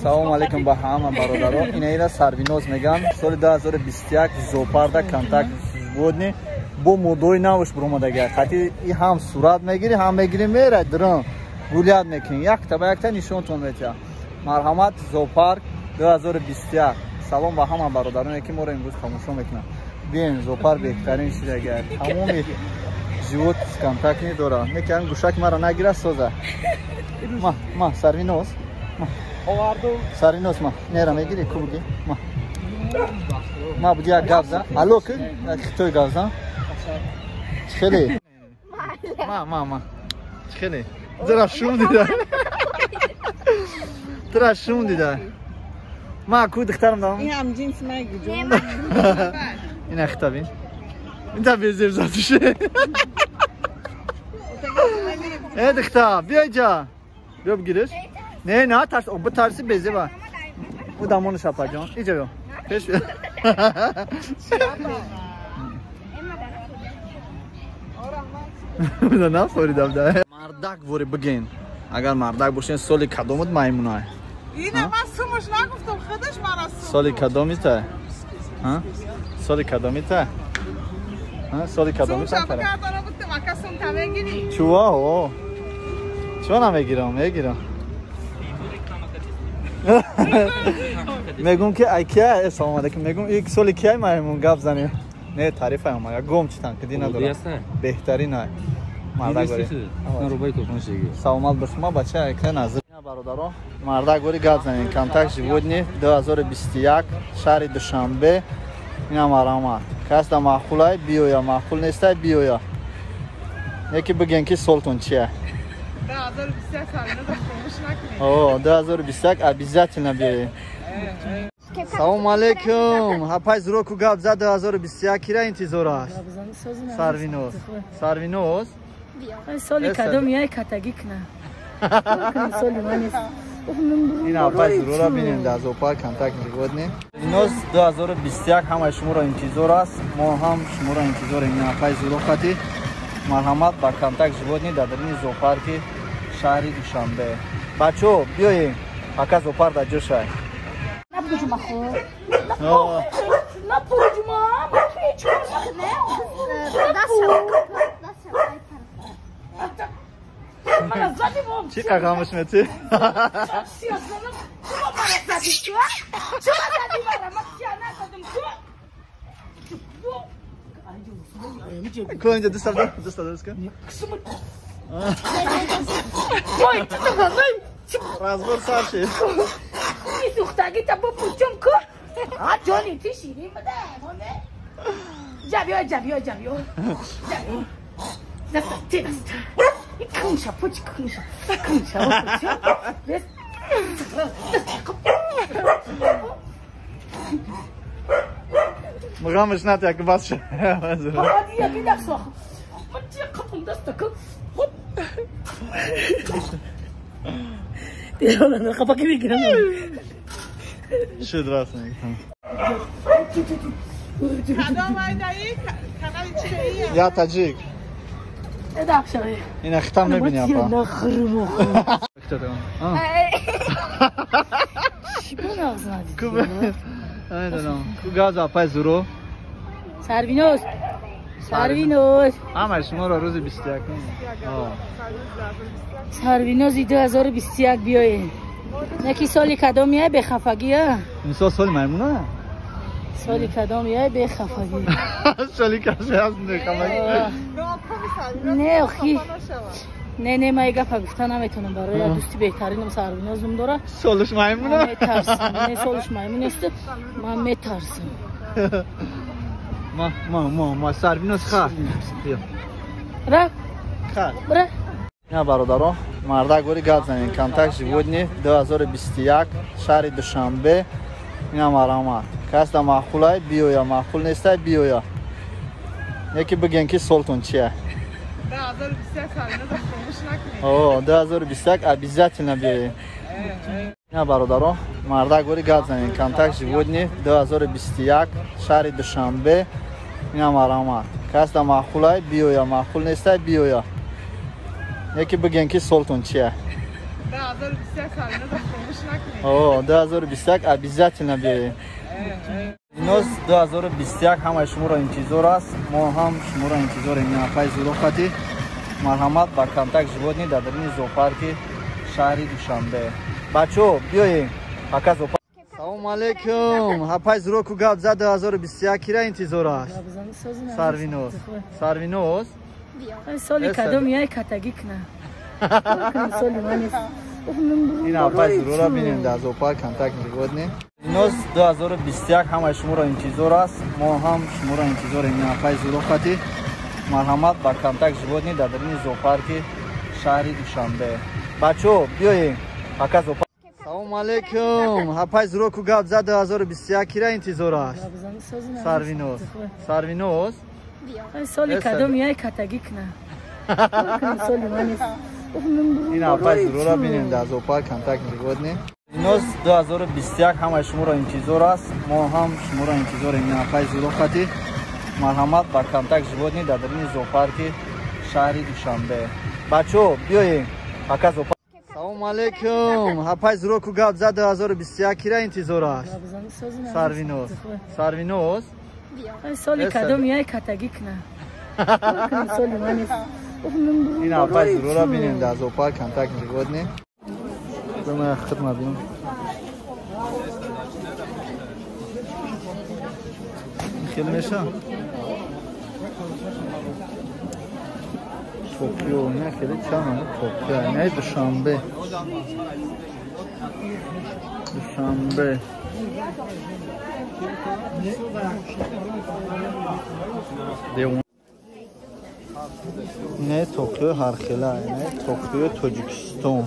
Салом алейкум ба ҳама бародарон. Инаира Сарвиноз меган. Соли 2021 зоопаркда контакт животни бо модои навш буромадага. Қати и ҳам сурат мегири, ҳам мегири мера дрон. Гулят мекунӣ. Якта ба якта нишонтон метиҳам. Марҳамат, зоопарк 2021. Салом ба ҳама бародароне ки моро имрӯз тамошо мекунанд. Биёем, зоопарк беҳтарин шидага. Тамоми живот контактни дора. Некан гӯшак маро нагира соза. Ма, ма, Сарвиноз. Ма. Сарвиноз ма. Нера мегири ку буги? Ма. Ма буди як гап зан. Алло ку? Як хитой гап зан. Чихеле? Ма, ма, ма. Чихеле? Тура шум дида. Тура шум дида. Ма ку духтарам дам. Ин ҳам ҷинс мегу ҷон. Ина хита бин. Ин та безеб затуше. Э духтар, биё инҷа. Биё бигириш. Не, на тарс, битарси безеба. Ӯ дамони шапаҷон. Инҷа биё. Пеш биё. Нафоридам да. Мардак вори бигин. Агар мардак бошен, соли кадомат маймунай? Ина ман сумуш нагуфтам, худаш мара сум. Соли кадомита? Ҳа? Соли кадомита? Ҳа? Соли кадомита? Сум шабакадора бутам, ака сум та мегири. Чува, о. Чува намегирам, мегирам. Мегум ки ай кия, салом алейкум. Мегум ик соли кияй маймун гап занем. Не, тарифай омад. Я гом читан, ки дина дора. Беҳтарин ай. Мардак вори. Саломат бош шумо бача, ка назр. Бародарон, мардак вори гап занем. Контакт животни 2021 шаҳри Душанбе. Ина марҳамат. Кас да маъқулай биёя, маъқул нестай биёя. Яки биген ки солтон чия. 2021 Сарвиноз фаромӯш накунед. О, 2021 обязательно биёед. Салом алейкум. Ҳапай зуроку гап зад 2021 кира интизор аст. Сарвиноз. Сарвиноз. Соли кадом яй катагӣ кна. Соли ман нест. Ин ҳапай зурора бинем дар зоопарк контакт животни. Сарвиноз 2021 ҳамаи шуморо интизор аст. Мо ҳам шуморо интизорем. Ин ҳапай зуро хати. Марҳамат ба контакт животни дар дарини зоопарки шаҳри Душанбе. Бачо, биёем. Ака зоопарк дар ҷошай. Чӣ қағамаш метӣ? Ку инҷа дустам дӯст кун. Разбор сар шид. Сӯхтагита бо пучум ку. А ҷони ти ширин буда. Ҷабиё, ҷабиё, ҷабиё. Ҷабиё. Даста, ти даста. Кунша, пуч, кунша. Кунша, пуч. Муғамаш нат як бас ша. Ҳадия бидақсох. Ман чи қапум даста ку. Хоп. Телефонро қапаки мегирам. Шуд раст мегирам. Кадом айдаи? Канали чидаи? Я таҷик. Ина хитам мебини апа. Чӣ бо нағз надидӣ? Намедонам. Ку газ апай зуро? Сарвиноз. Сарвиноз. Ҳамаи шуморо рӯзи 21. Сарвинози 2021 биёед. Яки соли кадом яй бехафагӣ? Мисол соли маймуна? Соли кадом яй бехафагӣ. Соли касе ҳаст бехафагӣ? Не, охи. Не, не, ман гапа гуфта наметавонам. Барои дӯсти беҳтаринам Сарвиноз ном дора. Солиш маймуна? Метарсам. Не, солиш маймун нест. Ман метарсам. Ма, ма, ма, ма Сарвиноз ха. Биё. Ра. Ха. Ра. Ина бародарон, мардак вори гап занем. Контакт животни 2021 шаҳри Душанбе. Ина марҳамат. Кас да маъқулай биёя, маъқул нестай биёя. Яки биген ки солтон чия. 2021 Сарвиноз фаромӯш накунед. О, 2021 обязательно биёед. Ина бародарон, мардак вори гап занем. Контакт животни 2021 шаҳри Душанбе. Ина марҳамат. Кас да маъқулай биёя, маъқул нестай биёя. Яки биген ки солтон чия. 2021 Сарвиноза фаромӯш накунед. О, 2021 обязательно биёед. Ноз 2021 ҳамаи шуморо интизор аст. Мо ҳам шуморо интизорем. Апай Зурохати марҳамат ба Контакт Животни дар дарини зоопарки шаҳри Душанбе. Бачо, биёем. Пока зоопарк. Салом алейкум. Апай Зуроку гап зад 2021 кира интизор аст? Сарвиноз. Сарвиноз? Соли кадом яй катагӣ кна. Соли ман нест. Ин апай Зурора бинем дар зоопарк Контакт Животни. Ноз 2021 ҳамаи шуморо интизор аст. Мо ҳам шуморо интизорем. Апай Зурохати марҳамат ба Контакт Животни дар дарини зоопарки шаҳри Душанбе. Бачо, биёем. Пока зоопарк. Салом алейкум. Апай Зуроку гап зад 2021 кира интизор аст? Сарвиноз. Сарвиноз? Соли кадом яй катагӣ кна. Соли ман нест. Ин апай Зурора бинем дар зоопарк Контакт Животни. Ноз 2021 ҳамаи шуморо интизор аст. Мо ҳам шуморо интизорем. Апай Зурохати марҳамат ба Контакт Животни дар дарини зоопарки шаҳри Душанбе. Бачо, биёем. Пока зоопарк. Салом алейкум. Апай Зуроку гап зад 2021 кира интизор аст? Сарвиноз. Сарвиноз? Соли кадом яй катагӣ кна. Соли ман нест. Ин апай Зурора бинем дар зоопарк Контакт Животни. Думаю, хидмат бинем. Хел меша? Токио, не хеле чанд Токио, не Душанбе. Душанбе. Не Токио ҳархела, не Токио Тоҷикистон.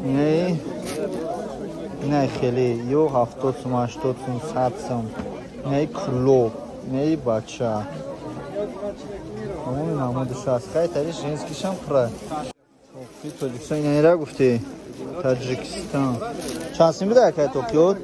Не не хеле ё 70 сум, 80 сум, 100 сум. Не клуб, не бача. Тамоми намудаш аст. Хай тари женскишам пура. Токио Тоҷикистон инара гуфти. Таҷикистон. Чанд сум буда акай Токио?